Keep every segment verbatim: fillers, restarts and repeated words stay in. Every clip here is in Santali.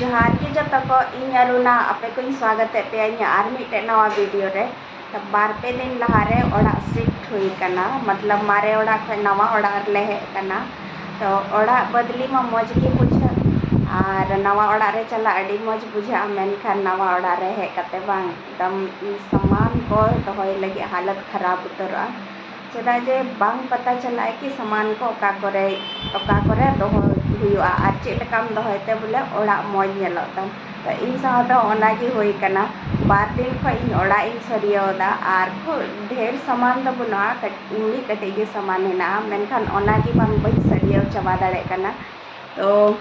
ᱡᱚᱦᱟᱨ ᱜᱮ ᱡᱚᱛᱚ ᱠᱚ, ᱤᱧ ᱟᱨᱩᱱᱟ ᱟᱯᱮ ᱠᱚᱧ ᱥᱣᱟᱜᱚᱛᱮᱫ ᱯᱮᱭᱟ ᱤᱧᱟᱹᱜ ᱟᱨ ᱢᱤᱫᱴᱮᱡ ᱱᱟᱣᱟ ᱵᱷᱤᱰᱤᱭᱳ ᱨᱮ᱾ ᱛᱚ ᱵᱟᱨ ᱯᱮ ᱫᱤᱱ ᱞᱟᱦᱟᱨᱮ ᱚᱲᱟᱜ ᱥᱤᱯᱷᱴ ᱦᱩᱭ ᱠᱟᱱᱟ, ᱢᱚᱛᱞᱚᱵ ᱢᱟᱨᱮ ᱚᱲᱟᱜ ᱠᱷᱚᱱ ᱱᱟᱣᱟ ᱚᱲᱟᱜ ᱨᱮᱞᱮ ᱦᱮᱡ ᱠᱟᱱᱟ᱾ ᱛᱚ ᱚᱲᱟᱜ ᱵᱚᱫᱞᱤ ᱢᱟ ᱢᱚᱡᱽ ᱜᱮ ᱵᱩᱡᱷᱟᱹᱜ, ᱟᱨ ᱱᱟᱣᱟ ᱚᱲᱟᱜ ᱨᱮ ᱪᱟᱞᱟᱜ ᱟᱹᱰᱤ ᱢᱚᱡᱽ ᱵᱩᱡᱷᱟᱹᱜᱼᱟ, ᱢᱮᱱᱠᱷᱟᱱ ᱱᱟᱣᱟ ᱚᱲᱟᱜ ᱨᱮ ᱦᱮᱡ ᱠᱟᱛᱮ ᱵᱟᱝ, ᱮᱠᱫᱚᱢ ᱥᱟᱢᱟᱱ ᱠᱚ ᱫᱚᱦᱚᱭ ᱞᱟᱹᱜᱤᱫ ᱦᱟᱞᱚᱛ ᱠᱷᱟᱨᱟᱯ ᱩᱛᱟᱹᱨᱚᱜᱼᱟ᱾ ᱪᱮᱫᱟᱜ ᱡᱮ ᱵᱟᱝ ᱯᱟᱛᱟ ᱪᱟᱞᱟᱜᱼᱟ ᱠᱤ ᱥᱟᱢᱟᱱ ᱠᱚ ᱚᱠᱟ ᱠᱚᱨᱮ, ᱚᱠᱟ ᱠᱚᱨᱮ ᱫᱚᱦᱚ ᱦᱩᱭᱩᱜᱼᱟ ᱟᱨ ᱪᱮᱫ ᱞᱮᱠᱟᱢ ᱫᱚᱦᱚᱭ ᱛᱮ ᱵᱚᱞᱮ ᱚᱲᱟᱜ ᱢᱚᱡᱽ ᱧᱮᱞᱚᱜ ᱛᱟᱢ᱾ ᱛᱚ ᱤᱧ ᱥᱟᱶ ᱫᱚ ᱚᱱᱟ ᱜᱮ ᱦᱩᱭ ᱠᱟᱱᱟ, ᱵᱟᱨ ᱫᱤᱱ ᱠᱷᱚᱱ ᱤᱧ ᱚᱲᱟᱜ ᱤᱧ ᱥᱟᱹᱨᱭᱟᱹᱣ ᱮᱫᱟ ᱟᱨ ᱠᱷᱩᱵ ᱰᱷᱮᱨ ᱥᱟᱢᱟᱱ ᱫᱚ ᱵᱟᱹᱱᱩᱜᱼᱟ, ᱠᱟᱹᱴ-, ᱢᱤᱫ ᱠᱟᱹᱴᱤᱡ ᱜᱮ ᱥᱟᱢᱟᱱ ᱦᱮᱱᱟᱜᱼᱟ, ᱢᱮᱱᱠᱷᱟᱱ ᱚᱱᱟ ᱜᱮ ᱵᱟᱝ ᱵᱟᱹᱧ ᱥᱟᱹᱨᱭᱟᱹᱣ ᱪᱟᱵᱟ ᱫᱟᱲᱮᱭᱟᱜ ᱠᱟᱱᱟ᱾ ᱛᱚ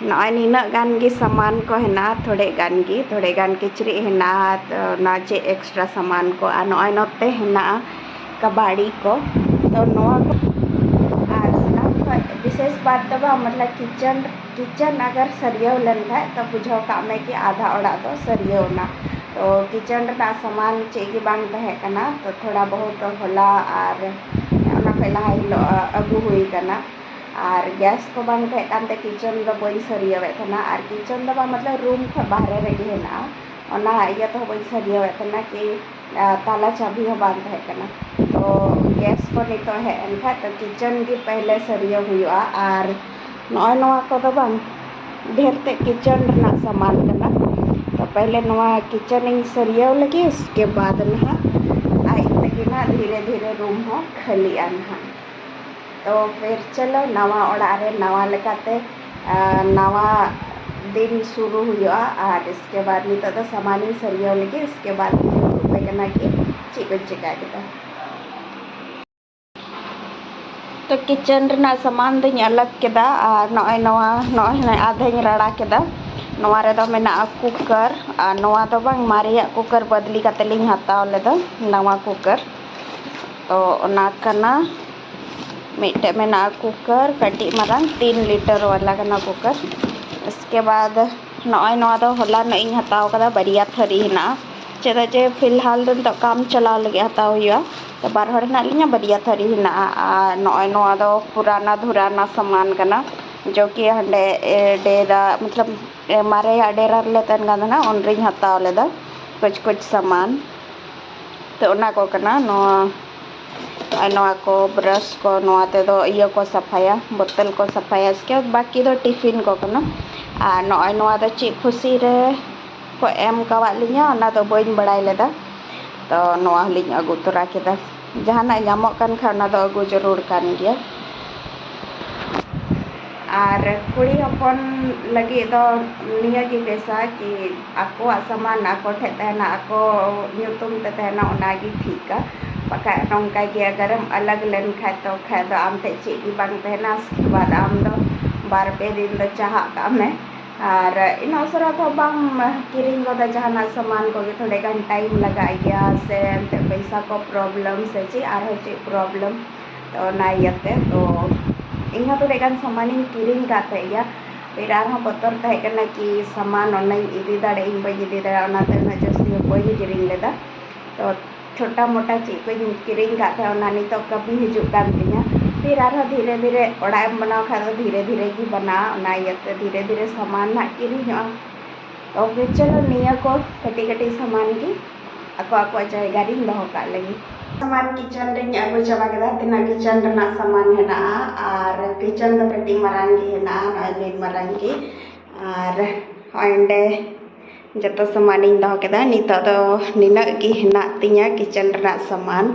ᱱᱚᱜᱼᱚᱭ ᱱᱤᱱᱟᱹᱜ ᱜᱟᱱ ᱜᱮ ᱥᱟᱢᱟᱱ ᱠᱚ ᱦᱮᱱᱟᱜᱼᱟ, ᱛᱷᱚᱲᱮ ᱜᱟᱱ ᱜᱮ, ᱛᱷᱚᱲᱮ ᱜᱟᱱ ᱠᱤᱪᱨᱤᱡ ᱦᱮᱱᱟᱜᱼᱟ, ᱛᱚ ᱚᱱᱟ ᱪᱮᱫ ᱮᱠᱥᱴᱨᱟ ᱥᱟᱢᱟᱱ ᱠᱚ, ᱟᱨ ᱱᱚᱜᱼᱚᱭ ᱱᱚᱛᱮ ᱦᱮᱱᱟᱜᱼᱟ ᱠᱟᱵᱟᱲᱤ ᱠᱚ᱾ ᱛᱚ ᱱᱚᱣᱟ ᱠᱚ ᱟᱨ ᱥᱟᱱᱟᱢ ᱠᱷᱚᱱ ᱵᱤᱥᱮᱥ ᱵᱟᱛ ᱫᱚ ᱵᱟᱝ, ᱢᱚᱛᱞᱚᱵ ᱠᱤᱪᱮᱱ, ᱠᱤᱪᱮᱱ ᱟᱜᱟᱨ ᱥᱟᱹᱨᱭᱟᱹᱣ ᱞᱮᱱᱠᱷᱟᱡ ᱛᱚ ᱵᱩᱡᱷᱟᱹᱣ ᱠᱟᱜ ᱢᱮ ᱠᱤ ᱟᱫᱷᱟ ᱚᱲᱟᱜ ᱫᱚ ᱥᱟᱹᱨᱭᱟᱹᱣ ᱮᱱᱟ᱾ ᱛᱚ ᱠᱤᱪᱮᱱ ᱨᱮᱱᱟᱜ ᱥᱟᱢᱟᱱ ᱪᱮᱫ ᱜᱮ ᱵᱟᱝ ᱛᱟᱦᱮᱸ ᱠᱟᱱᱟ, ᱛᱚ ᱛᱷᱚᱲᱟ ᱵᱚᱦᱩᱛ ᱦᱚᱞᱟ ᱟᱨ ᱚᱱᱟ ᱠᱷᱚᱡ ᱞᱟᱦᱟ ᱦᱤᱞᱳᱜ ᱟᱹᱜᱩ ᱦᱩᱭ ᱠᱟᱱᱟ᱾ ᱟᱨ ᱜᱮᱥ ᱠᱚ ᱵᱟᱝ ᱛᱟᱦᱮᱸ ᱠᱟᱱᱛᱮ ᱠᱤᱪᱮᱱ ᱫᱚ ᱵᱟᱹᱧ ᱥᱟᱹᱨᱭᱟᱹᱣᱮᱫ ᱛᱟᱦᱮᱱᱟ, ᱟᱨ ᱠᱤᱪᱮᱱ ᱫᱚ ᱵᱟᱝ, ᱢᱚᱛᱞᱚᱵ ᱨᱩᱢ ᱠᱷᱚᱱ ᱵᱟᱦᱨᱮ ᱨᱮᱜᱮ ᱦᱮᱱᱟᱜᱼᱟ, ᱚᱱᱟ ᱤᱭᱟᱹ ᱛᱮᱦᱚᱸ ᱵᱟᱹᱧ ᱥᱟᱹᱨᱭᱟᱹᱣᱮᱫ ᱛᱟᱦᱮᱱᱟ ᱠᱤ ᱟᱨ ᱛᱟᱞᱟ ᱪᱟᱹᱵᱤ ᱦᱚᱸ ᱵᱟᱝ ᱛᱟᱦᱮᱸ ᱠᱟᱱᱟ᱾ ᱛᱚ ᱜᱮᱥ ᱠᱚ ᱱᱤᱛᱚᱜ ᱦᱮᱡ ᱮᱱ ᱠᱷᱟᱡ ᱛᱚ ᱠᱤᱪᱮᱱ ᱜᱮ ᱯᱮᱦᱞᱮ ᱥᱟᱹᱨᱭᱟᱹᱣ ᱦᱩᱭᱩᱜᱼᱟ᱾ ᱟᱨ ᱱᱚᱜᱼᱚᱭ ᱱᱚᱣᱟ ᱠᱚᱫᱚ ᱵᱟᱝ, ᱰᱷᱮᱨ ᱛᱮ ᱠᱤᱪᱮᱱ ᱨᱮᱱᱟᱜ ᱥᱟᱢᱟᱱ ᱠᱟᱱᱟ᱾ ᱛᱚ ᱯᱮᱦᱞᱮ ᱱᱚᱣᱟ ᱠᱤᱪᱮᱱ ᱤᱧ ᱥᱟᱹᱨᱭᱟᱹᱣ ᱞᱮᱜᱮ, ᱩᱥᱠᱮ ᱵᱟᱫ ᱱᱟᱦᱟᱜ ᱟᱡ ᱛᱮᱜᱮ ᱱᱟᱦᱟᱜ ᱫᱷᱤᱨᱮ ᱫᱷᱤᱨᱮ ᱨᱩᱢ ᱦᱚᱸ ᱠᱷᱟᱹᱞᱤᱜᱼᱟ ᱱᱟᱦᱟᱜ᱾ ᱛᱚ ᱯᱷᱤᱨ ᱪᱚᱞᱚ ᱱᱟᱣᱟ ᱚᱲᱟᱜ ᱨᱮ ᱱᱟᱣᱟ ᱞᱮᱠᱟᱛᱮ ᱟᱨ ᱱᱟᱣᱟ ᱫᱤᱱ ᱥᱩᱨᱩ ᱦᱩᱭᱩᱜᱼᱟ᱾ ᱟᱨ ᱤᱥᱠᱮ ᱵᱟᱫ ᱱᱤᱛᱚᱜ ᱫᱚ ᱥᱟᱢᱟᱱᱤᱧ ᱥᱟᱹᱨᱭᱟᱹᱣ ᱞᱮᱜᱮ, ᱤᱥᱠᱮ ᱵᱟᱫ ᱤᱧ ᱩᱫᱩᱜ ᱟᱯᱮ ᱠᱟᱱᱟ ᱠᱤ ᱪᱮᱫ ᱠᱚᱧ ᱪᱮᱠᱟ ᱠᱮᱫᱟ᱾ ᱛᱚ ᱠᱤᱪᱮᱱ ᱨᱮᱱᱟᱜ ᱥᱟᱢᱟᱱ ᱫᱚᱧ ᱟᱞᱟᱜᱽ ᱠᱮᱫᱟ, ᱟᱨ ᱱᱚᱜᱼᱚᱭ ᱱᱚᱣᱟ, ᱱᱚᱜᱼᱚᱭ ᱟᱫᱷᱟᱧ ᱨᱟᱲᱟ ᱠᱮᱫᱟ᱾ ᱱᱚᱣᱟ ᱨᱮᱫᱚ ᱢᱮᱱᱟᱜᱼᱟ ᱠᱩᱠᱟᱨ, ᱟᱨ ᱱᱚᱣᱟ ᱫᱚ ᱵᱟᱝ, ᱢᱟᱨᱮᱭᱟᱜ ᱠᱩᱠᱟᱨ ᱵᱚᱫᱞᱤ ᱠᱟᱛᱮ ᱞᱤᱧ ᱦᱟᱛᱟᱣ ᱞᱮᱫᱟ, ᱱᱟᱣᱟ ᱠᱩᱠᱟᱨ᱾ ᱛᱚ ᱚᱱᱟ ᱠᱟᱱᱟ, ᱢᱤᱫᱴᱮᱡ ᱢᱮᱱᱟᱜᱼᱟ ᱠᱩᱠᱟᱨ, ᱠᱟᱹᱴᱤᱡ ᱢᱟᱨᱟᱝ ᱛᱤᱱ ᱞᱤᱴᱟᱨ ᱣᱟᱞᱟ ᱠᱟᱱᱟ ᱠᱩᱠᱟᱨ᱾ ᱤᱥᱠᱮ ᱵᱟᱫ ᱱᱚᱜᱼᱚᱭ ᱱᱚᱣᱟ ᱫᱚ ᱦᱚᱞᱟ ᱱᱚᱜ ᱤᱧ ᱦᱟᱛᱟᱣ ᱠᱟᱫᱟ, ᱵᱟᱨᱭᱟ ᱛᱷᱟᱹᱨᱤ ᱦᱮᱱᱟᱜᱼᱟ᱾ ᱪᱮᱫᱟᱜ ᱡᱮ ᱯᱷᱤᱞᱦᱟᱞ ᱫᱚ ᱱᱤᱛᱚᱜ ᱠᱟᱢ ᱪᱟᱞᱟᱣ ᱞᱟᱹᱜᱤᱫ ᱦᱟᱛᱟᱣ ᱦᱩᱭᱩᱜᱼᱟ᱾ ᱛᱚ ᱵᱟᱨ ᱦᱚᱲ ᱦᱮᱱᱟᱜ ᱞᱤᱧᱟ, ᱵᱟᱨᱭᱟ ᱛᱷᱟᱹᱨᱤ ᱦᱮᱱᱟᱜᱼᱟ᱾ ᱟᱨ ᱱᱚᱜᱼᱚᱭ ᱱᱚᱣᱟ ᱫᱚ ᱯᱩᱨᱟᱱᱟ ᱫᱷᱩᱨᱟᱱᱟ ᱥᱟᱢᱟᱱ ᱠᱟᱱᱟ, ᱡᱚᱠᱤ ᱦᱟᱸᱰᱮ ᱮ, ᱰᱮᱨᱟ ᱢᱚᱛᱞᱚᱵ ᱮ, ᱢᱟᱨᱮᱭᱟᱜ ᱰᱮᱨᱟ ᱨᱮᱞᱮ ᱛᱟᱦᱮᱱ ᱠᱟᱱ ᱛᱟᱦᱮᱱᱟ, ᱩᱱ ᱨᱤᱧ ᱦᱟᱛᱟᱣ ᱞᱮᱫᱟ ᱠᱩᱪ ᱠᱩᱪ ᱥᱟᱢᱟᱱ᱾ ᱛᱚ ᱚᱱᱟ ᱠᱚ ᱠᱟᱱᱟ ᱱᱚᱣᱟ, ᱟᱨ ᱱᱚᱣᱟ ᱠᱚ ᱵᱨᱟᱥ ᱠᱚ, ᱱᱚᱣᱟ ᱛᱮᱫᱚ ᱤᱭᱟᱹ ᱠᱚ ᱥᱟᱯᱷᱟᱭᱟ, ᱵᱳᱛᱚᱞ ᱠᱚ ᱥᱟᱯᱷᱟᱭᱟ᱾ ᱤᱥᱠᱮ ᱵᱟᱫ ᱵᱟᱠᱤ ᱫᱚ ᱴᱤᱯᱷᱤᱱ ᱠᱚ ᱠᱟᱱᱟ᱾ ᱟᱨ ᱱᱚᱜᱼᱚᱭ ᱱᱚᱣᱟ ᱫᱚ ᱪᱮᱫ ᱠᱷᱩᱥᱤ ᱨᱮ ᱠᱚ ᱮᱢ ᱠᱟᱣᱟᱫ ᱞᱤᱧᱟ, ᱚᱱᱟ ᱫᱚ ᱵᱟᱹᱧ ᱵᱟᱲᱟᱭ ᱞᱮᱫᱟ᱾ ᱛᱚ ᱱᱚᱣᱟ ᱦᱚᱸᱞᱤᱧ ᱟᱹᱜᱩ ᱛᱚᱨᱟ ᱠᱮᱫᱟ᱾ ᱡᱟᱦᱟᱱᱟᱜ ᱧᱟᱢᱚᱜ ᱠᱟᱱ ᱠᱷᱟᱱ ᱚᱱᱟ ᱫᱚ ᱟᱹᱜᱩ ᱡᱟᱹᱨᱩᱲ ᱠᱟᱱ ᱜᱮᱭᱟ᱾ ᱟᱨ ᱠᱩᱲᱤ ᱦᱚᱯᱚᱱ ᱞᱟᱹᱜᱤᱫ ᱫᱚ ᱱᱤᱭᱟᱹ ᱜᱮ ᱵᱮᱥᱟ ᱠᱤ ᱟᱠᱚᱣᱟᱜ ᱥᱟᱢᱟᱱ ᱟᱠᱚ ᱴᱷᱮᱱ ᱛᱟᱦᱮᱱᱟ, ᱟᱠᱚ ᱧᱩᱛᱩᱢ ᱛᱮ ᱛᱟᱦᱮᱱᱟ, ᱚᱱᱟ ᱜᱮ ᱴᱷᱤᱠᱟ᱾ ᱵᱟᱠᱷᱟᱡ ᱱᱚᱝᱠᱟ ᱜᱮ ᱟᱜᱟᱨᱮᱢ ᱟᱞᱟᱜᱽ ᱞᱮᱱ ᱠᱷᱟᱡ ᱛᱚ ᱠᱷᱟᱡ ᱫᱚ ᱟᱢ ᱴᱷᱮᱱ ᱪᱮᱫ ᱜᱮ ᱵᱟᱝ ᱛᱟᱦᱮᱱᱟ᱾ ᱩᱥᱠᱮ ᱵᱟᱫ ᱟᱢ ᱫᱚ ᱵᱟᱨ ᱯᱮ ᱫᱤᱱ ᱫᱚ ᱪᱟᱦᱟᱜ ᱠᱟᱜ ᱢᱮ᱾ ᱟᱨ ᱤᱱᱟᱹᱜ ᱩᱥᱟᱹᱨᱟ ᱫᱚ ᱵᱟᱢ ᱠᱤᱨᱤᱧ ᱜᱚᱫᱟ ᱡᱟᱦᱟᱱᱟᱜ ᱥᱟᱢᱟᱱ ᱠᱚᱜᱮ, ᱛᱷᱚᱲᱮ ᱜᱟᱱ ᱴᱟᱭᱤᱢ ᱞᱟᱜᱟᱜ ᱜᱮᱭᱟ, ᱥᱮ ᱮᱱᱛᱮᱫ ᱯᱚᱭᱥᱟ ᱠᱚ ᱯᱨᱚᱵᱞᱮᱢ ᱥᱮ ᱪᱮᱫ ᱟᱨᱦᱚᱸ ᱪᱮᱫ ᱯᱨᱚᱵᱞᱮᱢ᱾ ᱛᱚ ᱚᱱᱟ ᱤᱭᱟᱹᱛᱮ ᱛᱚ ᱤᱧ ᱦᱚᱸ ᱛᱷᱚᱲᱮ ᱜᱟᱱ ᱥᱟᱢᱟᱱᱤᱧ ᱠᱤᱨᱤᱧ ᱠᱟᱜ ᱛᱟᱦᱮᱸᱫ ᱜᱮᱭᱟ᱾ ᱯᱷᱤᱨ ᱟᱨᱦᱚᱸ ᱵᱚᱛᱚᱨ ᱛᱟᱦᱮᱸ ᱠᱟᱱᱟ ᱠᱤ ᱥᱟᱢᱟᱱ ᱚᱱᱟᱧ ᱤᱫᱤ ᱫᱟᱲᱮᱭᱟᱜ ᱤᱧ ᱵᱟᱹᱧ ᱤᱫᱤ ᱫᱟᱲᱮᱭᱟᱜᱼᱟ, ᱚᱱᱟᱛᱮ ᱩᱱᱟᱹᱜ ᱡᱟᱹᱥᱛᱤ ᱦᱚᱸ ᱵᱟᱹᱧ ᱠᱤᱨᱤᱧ ᱞᱮᱫᱟ᱾ ᱛᱚ ᱪᱷᱳᱴᱟ ᱢᱳᱴᱟ ᱪᱮᱫ ᱠᱚᱧ ᱠᱤᱨᱤᱧ ᱠᱟᱜ ᱛᱟᱦᱮᱸᱫ, ᱚᱱᱟ ᱱᱤᱛᱚᱜ ᱠᱟᱹᱢᱤ ᱦᱤᱡᱩᱜ ᱠᱟᱱ ᱛᱤᱧᱟ᱾ ᱯᱷᱤᱨ ᱟᱨᱦᱚᱸ ᱫᱷᱤᱨᱮ ᱫᱷᱤᱨᱮ ᱚᱲᱟᱜ ᱮᱢ ᱵᱮᱱᱟᱣ ᱠᱷᱟᱡ ᱫᱚ ᱫᱷᱤᱨᱮ ᱫᱷᱤᱨᱮ ᱜᱮ ᱵᱮᱱᱟᱜᱼᱟ, ᱚᱱᱟ ᱤᱭᱟᱹᱛᱮ ᱫᱷᱤᱨᱮ ᱫᱷᱤᱨᱮ ᱥᱟᱢᱟᱱ ᱱᱟᱜ ᱠᱤᱨᱤᱧᱚᱜᱼᱟ᱾ ᱛᱚ ᱪᱚᱞᱚ ᱱᱤᱭᱟᱹ ᱠᱚ ᱠᱟᱹᱴᱤᱡ ᱠᱟᱹᱴᱤᱡ ᱥᱟᱢᱟᱱ ᱜᱮ ᱟᱠᱚ ᱟᱠᱚᱣᱟᱜ ᱡᱟᱭᱜᱟ ᱨᱤᱧ ᱫᱚᱦᱚ ᱠᱟᱜ ᱞᱟᱹᱜᱤᱫ᱾ ᱥᱟᱢᱟᱱ ᱠᱤᱪᱮᱱ ᱨᱤᱧ ᱟᱹᱜᱩ ᱪᱟᱵᱟ ᱠᱮᱫᱟ, ᱛᱤᱱᱟᱹᱜ ᱠᱤᱪᱮᱱ ᱨᱮᱱᱟᱜ ᱥᱟᱢᱟᱱ ᱦᱮᱱᱟᱜᱼᱟ᱾ ᱟᱨ ᱠᱤᱪᱮᱱ ᱫᱚ ᱠᱟᱹᱴᱤᱡ ᱢᱟᱨᱟᱝ ᱜᱮ ᱦᱮᱱᱟᱜᱼᱟ, ᱱᱚᱜᱼᱚᱭ ᱱᱤᱱ ᱢᱟᱨᱟᱝ ᱜᱮ᱾ ᱟᱨ ᱱᱚᱜᱼᱚᱭ ᱚᱸᱰᱮ ᱡᱚᱛᱚ ᱥᱟᱢᱟᱱᱤᱧ ᱫᱚᱦᱚ ᱠᱮᱫᱟ᱾ ᱱᱤᱛᱚᱜ ᱫᱚ ᱱᱤᱱᱟᱹᱜ ᱜᱮ ᱦᱮᱱᱟᱜ ᱛᱤᱧᱟᱹ ᱠᱤᱪᱮᱱ ᱨᱮᱱᱟᱜ ᱥᱟᱢᱟᱱ᱾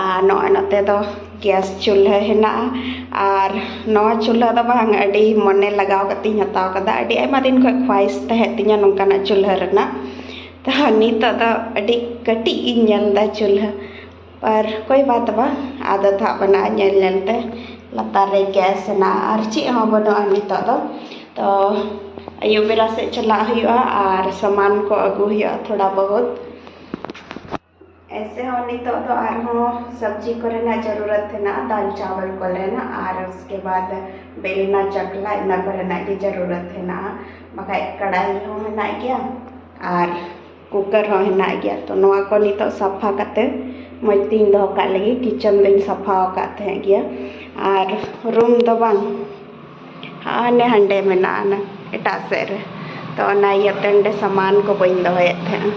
ᱟᱨ ᱱᱚᱜᱼᱚᱭ ᱱᱚᱛᱮ ᱫᱚ ᱜᱮᱥ ᱪᱩᱞᱦᱟᱹ ᱦᱮᱱᱟᱜᱼᱟ᱾ ᱟᱨ ᱱᱚᱣᱟ ᱪᱩᱞᱦᱟᱹ ᱫᱚ ᱵᱟᱝ, ᱟᱹᱰᱤ ᱢᱚᱱᱮ ᱞᱟᱜᱟᱣ ᱠᱟᱛᱮᱧ ᱦᱟᱛᱟᱣ ᱠᱟᱫᱟ᱾ ᱟᱹᱰᱤ ᱟᱭᱢᱟ ᱫᱤᱱ ᱠᱷᱚᱱ ᱠᱷᱚᱣᱟᱭᱤᱥ ᱛᱟᱦᱮᱸ ᱛᱤᱧᱟᱹ ᱱᱚᱝᱠᱟᱱᱟᱜ ᱪᱩᱞᱦᱟᱹ ᱨᱮᱱᱟᱜ᱾ ᱛᱚ ᱱᱤᱛᱚᱜ ᱫᱚ ᱟᱹᱰᱤ ᱠᱟᱹᱴᱤᱡ ᱜᱤᱧ ᱧᱮᱞ ᱮᱫᱟ ᱪᱩᱞᱦᱟᱹ, ᱯᱟᱨ ᱠᱳᱭ ᱵᱟᱛ ᱵᱟ, ᱟᱫᱚ ᱛᱷᱟᱜ ᱵᱮᱱᱟᱜᱼᱟ ᱧᱮᱞ ᱧᱮᱞ ᱛᱮ᱾ ᱞᱟᱛᱟᱨ ᱨᱮ ᱜᱮᱥ ᱦᱮᱱᱟᱜᱼᱟ ᱟᱨ ᱪᱮᱫ ᱦᱚᱸ ᱵᱟᱹᱱᱩᱜᱼᱟ ᱱᱤᱛᱚᱜ ᱫᱚ᱾ ᱛᱚ ᱟᱹᱭᱩᱵ ᱵᱮᱲᱟ ᱥᱮᱫ ᱪᱟᱞᱟᱜ ᱦᱩᱭᱩᱜᱼᱟ ᱟᱨ ᱥᱟᱢᱟᱱ ᱠᱚ ᱟᱹᱜᱩ ᱦᱩᱭᱩᱜᱼᱟ ᱛᱷᱚᱲᱟ ᱵᱚᱦᱩᱛ᱾ ᱮᱭᱥᱮ ᱦᱚᱸ ᱱᱤᱛᱚᱜ ᱫᱚ ᱟᱨᱦᱚᱸ ᱥᱚᱵᱽᱡᱤ ᱠᱚᱨᱮᱱᱟᱜ ᱡᱟᱹᱨᱩᱨᱟᱛ ᱦᱮᱱᱟᱜᱼᱟ, ᱫᱟᱞ ᱪᱟᱣᱟᱞ ᱠᱚᱨᱮᱱᱟᱜ, ᱟᱨ ᱩᱥᱠᱮ ᱵᱟᱫ ᱵᱮᱞᱱᱟ ᱪᱟᱠᱞᱟ ᱤᱱᱟᱹ ᱠᱚᱨᱮᱱᱟᱜ ᱜᱮ ᱡᱟᱹᱨᱩᱨᱟᱛ ᱦᱮᱱᱟᱜᱼᱟ᱾ ᱵᱟᱠᱷᱟᱡ ᱠᱟᱲᱟᱦᱤ ᱦᱚᱸ ᱦᱮᱱᱟᱜ ᱜᱮᱭᱟ ᱟᱨ ᱠᱩᱠᱟᱨ ᱦᱚᱸ ᱦᱮᱱᱟᱜ ᱜᱮᱭᱟ᱾ ᱛᱚ ᱱᱚᱣᱟ ᱠᱚ ᱱᱤᱛᱚᱜ ᱥᱟᱯᱷᱟ ᱠᱟᱛᱮ ᱢᱚᱡᱽ ᱛᱤᱧ ᱫᱚᱦᱚ ᱠᱟᱜ ᱞᱟᱹᱜᱤᱫ᱾ ᱠᱤᱪᱮᱱ ᱫᱚᱧ ᱥᱟᱯᱷᱟ ᱟᱠᱟᱫ ᱛᱟᱦᱮᱸᱫ ᱜᱮᱭᱟ, ᱟᱨ ᱨᱩᱢ ᱫᱚ ᱵᱟᱝ, ᱦᱟᱱᱮ ᱦᱟᱸᱰᱮ ᱢᱮᱱᱟᱜᱼᱟ ᱚᱱᱟ ᱮᱴᱟᱜ ᱥᱮᱫ ᱨᱮ᱾ ᱛᱚ ᱚᱱᱟ ᱤᱭᱟᱹᱛᱮ ᱚᱸᱰᱮ ᱥᱟᱢᱟᱱ ᱠᱚ ᱵᱟᱹᱧ ᱫᱚᱦᱚᱭᱮᱫ ᱛᱟᱦᱮᱸᱜᱼᱟ᱾